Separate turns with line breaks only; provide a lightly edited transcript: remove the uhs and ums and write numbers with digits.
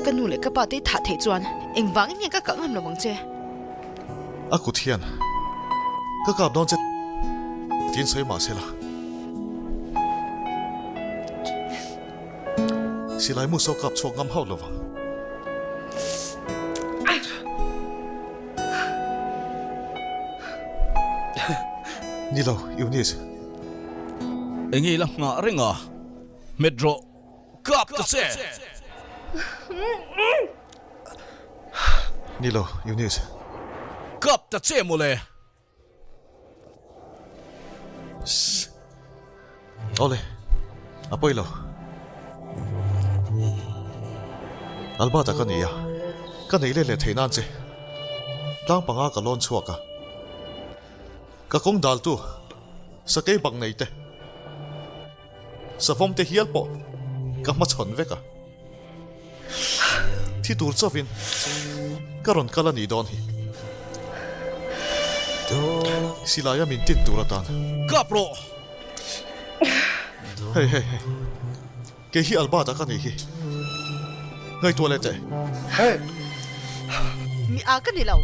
Ka nu leh ka pa te i thah theih chuan engvangin nge ka kah ngam lo ang che?
A kut hian ka kap dawn che tiin sawi mah sela. Silai mu saw kap chhuak ngam hauh lo vang. Ni lo, Eunice.
Enge i la nghah reng a? Hmet rawh, kap ta che!
Ni lo, Eunice.
Kap ta che mawle!
Shh. Awle, a pawi lo. Albert-a ka ni a, ka neih let leh theih nan che. Tlang panga ka lawn chhuak a. Ka kawng daltu, sakei bak nei te, savawm te hial pawh ka hmachhawn vek a. Thi tur chauhin ka rawn kal a nih dawn hi. Silaia min tin tur atan.
Kap rawh!
Hei hei hei. Kei hi Albert-a ka nih hi. Ngaihtuah leh teh.
Mi a ka ni lo.